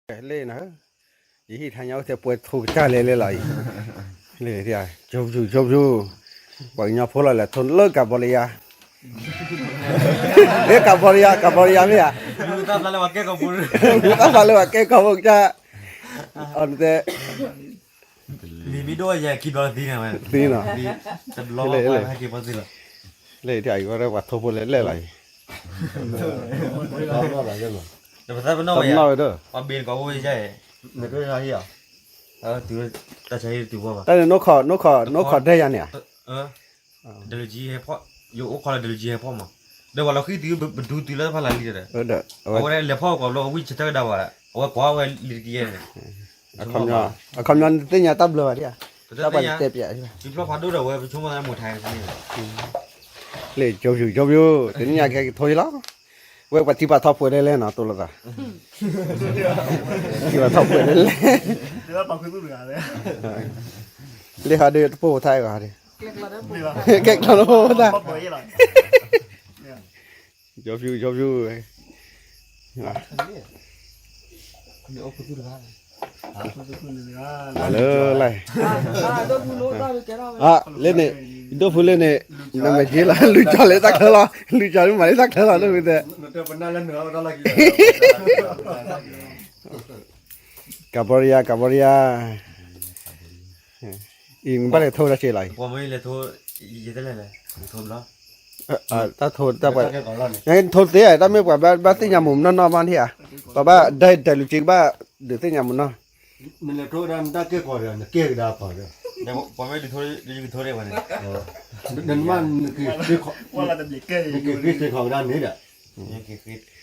လ့ၣ်နၤ, ယဟံၣ်ထါညါအိၣ်ထဲပှဲၤထိကစၢ်လဲၤလဲၤလီၤအံၤ, လ့ၣ်, ကၠိပျူၣ် ကၠိပျူၣ်, ပှၤကညီဖိလီၤလဲၤထိလၢကၤဘီလယါ, ကၤဘီလယါ ကၤဘီလယါမ့ၢ်ဧါ, မူသၣ်ဖျါလၢပှၤကဲကီၢ်ဖိကစၢ်, လံမ့ၢ်ဒိၣ်ယဲ ခံဘျီသံန့ၣ်ဝဲ, သံနီၤ, တဘျီဘၣ်ဟဲက့ၤဘီသံလီၤ, လ့ၣ်, ပှၤထိဖိလဲၤလဲၤလီၤအံၤ, တနီၣ်ဝဲဒီး, တၢ်န့ၣ် နိခိၣ်ဒဲယၤန့ၣ်ဧါ, ဒလူးကံဟဲဖီၣ်, ယအိၣ်ခိးလၢဒလူးကံဟဲဖီၣ်မး, ဒီးပှၤလီၤဃံၤတုၤပဒူတုၤလၢတဖၣ်လၢလံဒီး, အဝဲလဲၤဖီၣ်ကိးဘျီဝံၣ်ဆၢထၢၣ်ကဒါဝဲ, အဝဲကွၢ်ဝဲလံတကံယဲန့ၣ်, အခီပညီနတသ့ၣ်ညါတၢ်ဘျၢဘၣ်ဒ်ဧါ, တၢ်ဘၣ်တဲပျး, လ့ၣ်, ကၠိပျူၣ် ကၠိပျူၣ်, တနံၣ်ညါကဟဲက့ၤထိလံလီၤ, ဝဲပှၤထံပှၤထီပှဲၤလဲၣ်လဲၣ်နီၤ တိၢ်လိာ်သး, ထံပှၤထီပှဲၤလဲၣ်လဲၣ်, လ့ၣ်ဟီဒုးတပိၢ်ဖိထါအဂီၢ်ဒုး, ကဲကျီလၢဖိတၢ်, ကၠိပျူၣ် ကၠိပျူၣ်, လၢလၢ်, လ့ၣ်န့ၣ်, ဒိၣ်ဖုလ့ၣ်န့ၣ်, နမဲာ်က့လီၤ လူၤကၠီလၢတၢ်ချၢလီၤ လူၤကၠီမၤလၢတၢ်ချၢလီၤ ဒိၣ်ဖုတဲ ကၤဘီရယါ ကၤဘီရယါ, အံၤနဘၣ်လဲၤထိတၢ်စ့လီၤအံၤ, တၢ်ထိ, ထိသ့ဧါ တၢ်မ့ၢ်ပှၤဘၣ်သ့ၣ်ညါမူးနီၢ်နီၢ်ဘၣ်န့ၣ်ဧါ, ပှၤဘၣ်ဒဲဒဲးလူၤစ့ကဘၣ်ဒုးသ့ၣ်ညါမူးနီၢ်, နလဲၤထိဒၣ်နတၢ်ကဲကီးဒီး နကဲကဒါကီးဒီး, နမ့ၢ်နက့ၤဃ့စ့ခီးကဒါန့ၣ်ဒီး,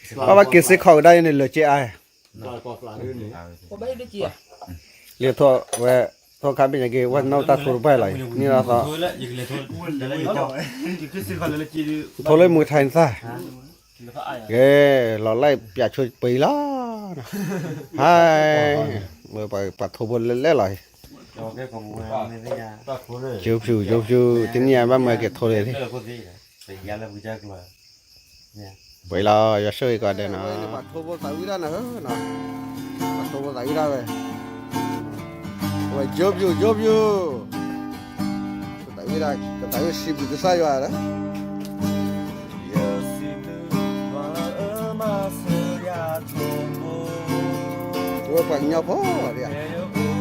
ဘၣ်ဘၣ်က့ၤစ့ခီးကဒါအံၤန့ၣ်လၢာ်က့အါ လၢထိဝဲ, ထိခါဘ့ၣ်ညါက့ၤ ဝဲနီၢ်တၢ်ထိတဘၣ်လီၤအံၤ န့ၣ်လီၤသီ, ထိလၢမုၢ်ထါန့ၣ်သၣ်, ကဲ, လီၤလၢပၠးဆိပှဲၤအံၤလီၤ, ဟါ, ပှၤထိဖိလဲၤလဲၤလီၤအံၤ, ယိၤဖၠူၣ် ယိၤဖၠူၣ် တနံၣ်ညါဘၣ်မၤက့ၤထိလံၤ, ပှဲၤလီၤ ယွၤဆိၣ်ဂ့ၤကီးဒဲးနီၤ, ပှၤထိဖိသးဝံၣ်တၢ်နၤဧၢ, ပှၤထိဖိသးဝံၣ်တၢ်ဝဲ, ဝဲယိၤဖၠူၣ် ယိၤဖၠူၣ်, ကသးဝံၣ်တၢ် ကသးဝံၣ်စံးဘျုးကစၢ်ယွၤလီၤ, ယစံးဘျုးယွၤလၢအမၤစၢၤယၤထီဘိ, ဝဲပှၤကညီဖိဒ်ဧါ, တၢ်ပူၤ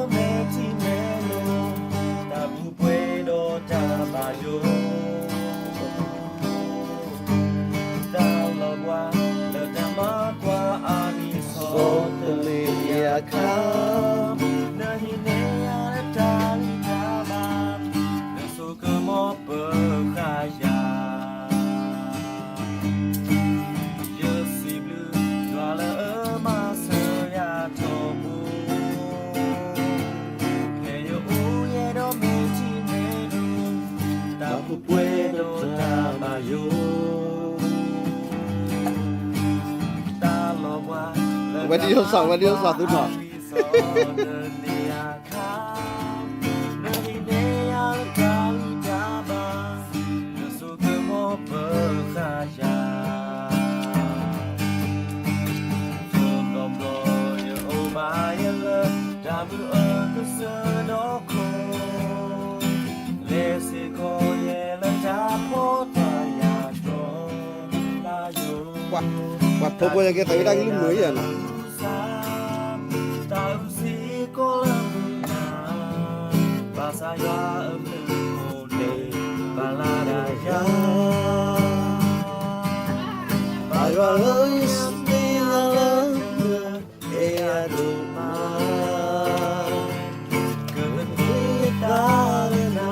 ပှဲၤဒီးတၢ်ဘၣ်ယိၣ်, တၢ်လီၤဘှါလၢတၢ်မၤကွၢ်အါမံၤ ဆီတလဲယခါ, နဟံးန့ၢ်ယၤလၢတၢ်ဂံၢ်တၢ်ဘါ, နဆိကမိၣ်ပဃၢ်ယၤ, ယစံးဘျုးယွၤလၢအမၤစၢၤယၤထီဘိ, ဖဲယအိၣ်ယဲဒီးမ့ၢ်ထံမ့ၢ်နိ, တၢ်ပူၤပှဲၤဒီးတၢ်ဘၣ်ယိၣ်, တၢ်လီၤဘှါလၢ ဝဲဒ်ယိၣ်စီၤ ဝဲဒ်ယိၣ်စီၤသုနီၤ, နဟံးန့ၢ်ယၤလၢတၢ်ဂံၢ်တၢ်ဘါ, နဆိကမိၣ်ပဃၢ်ယၤ, တဘျီဘျီယအိၣ်ဘၣ်ယဲလၢ တၢ်မုာ်အကစၢၢ်ဒီးခိၣ်, လဲၤစ့ၢ်ကီးယဲလၢတၢ်ဖှီၣ်တၢ်ယာ်တြီ ပှၤထိဖိယကဲသးဝံၣ်တၢ်ကလုၢ်မုာ်ယဲနီၤ, တၢ်အုၣ်စ့ၢ်ကီးလၢမုၢ်နၤ, ဘၣ်ဆၣ်ယွၤအဘျုးအဖှိၣ်န့ၣ် ဘၣ်လၢဒၣ်ယၤ, ဘၣ်ယွၤလၢယစမံလၢ အဲၣ်ယၤဒိၣ်မး, ကမ့ၢ်သးလၢနၤ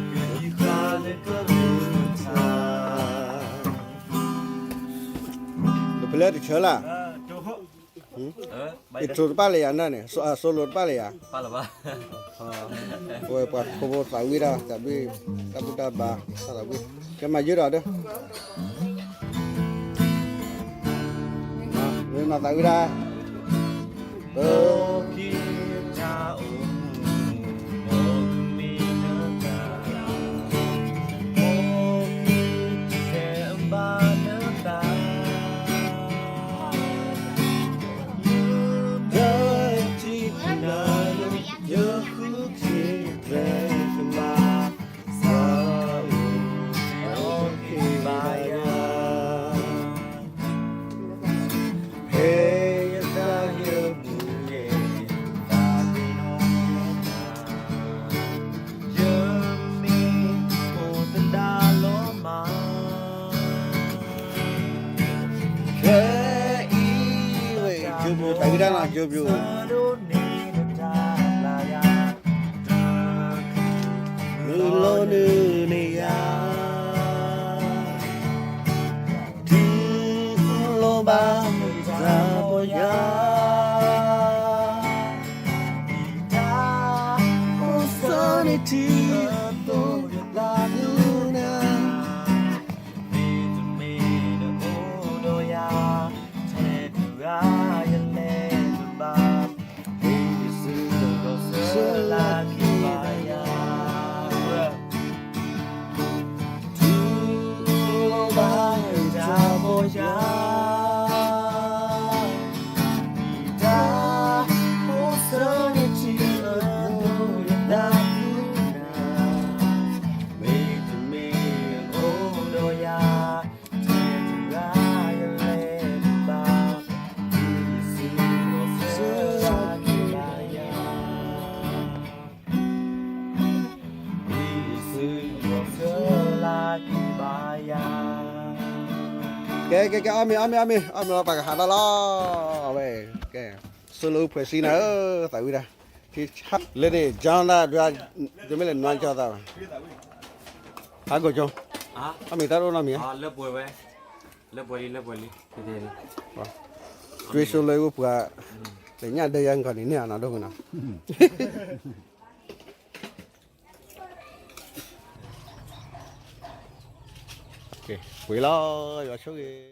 ဒီး ကယံၤဃာ်လၢကလုၢ်ကထါ, နဖဲလဲၣ်တဆၢလၢ်, အံၤတြိၤတပၣ်လၢယၤနၢ်န့ၣ် အစိလိၤတပၣ်လၢယၤ, အဝဲပှၤထိဖိသးဝံၣ်တၢ် သးဝံၣ် တၢ်ဘူၣ်တၢ်ဘါ သးဝံၣ် ကဲမၤယုၢ်ဒီးဒီး မ့ၢ်မၤသးဝံၣ်တၢ် ပ ဘၣ်နသး တၢ်နီၢ်ကၠိပူၤ, မုၢ်လိၤနုၤန့ၣ်ယၤ, ထံလိၤဘၣ်တၢ်ပီၢ်ယၤ, တၢ်အိၣ်စၢန့ၣ်ထံအသိးယသးဒုးနၤ, မ့တမ့ၢ်နအိၣ်ဒီးယၤ, ထဲတဂၤယလဲၤတဘၣ်, မ့ၢ်ယစုဒီးဆၢလၢက့ၤဘၣ်ယၤ, ထံလိၤဘၣ်တၢ်ပီၢ်ယၤ, တၢ်အိၣ်စၢန့ၣ်ထံအသိးယသးဒုးနၤ, မ့တမ့ၢ်နအိၣ်ဒီးယၤ, ထဲတဂၤယလဲၤတဘၣ်, မ့ၢ်ယစုဒီးဆၢလၢက့ၤဘၣ်ယၤ, မ့ၢ်ယစုဒီးဆၢလၢက့ၤဘၣ်ယၤ. ကဲ ကဲ ကဲ အီၣ်မ့ၤ အီၣ်မ့ၤ အီၣ်မ့ၤ အီၣ်မ့ၤ ပှၤကဟးလီၤလီၤ, အဝဲ ကဲ ဆိလၢအုၣ်ဖှဲးစံနၤဧၢ, သးဝံၣ်ဒၣ်, လၢန့ၣ် ကၠီဒၣ်ဒွါ, ဒမ့ၢ်လဲၤနွါကၠီသးဘၣ်, ဟးကိးကၠီ, အီၣ်မ့ၤတၢ်တအိၣ်နီတမံၤဧါ, တွ့ဆိလၢအုၣ်ပှၤ, လၢညၣ်ဒၢယါကီၢ်န့ၣ် န့ၢ်အနီၢ်ဒိၣ်ကနီၤ, ပှ့ၤလီၤ, ယွၤဆိၣ်ဂ့ၤ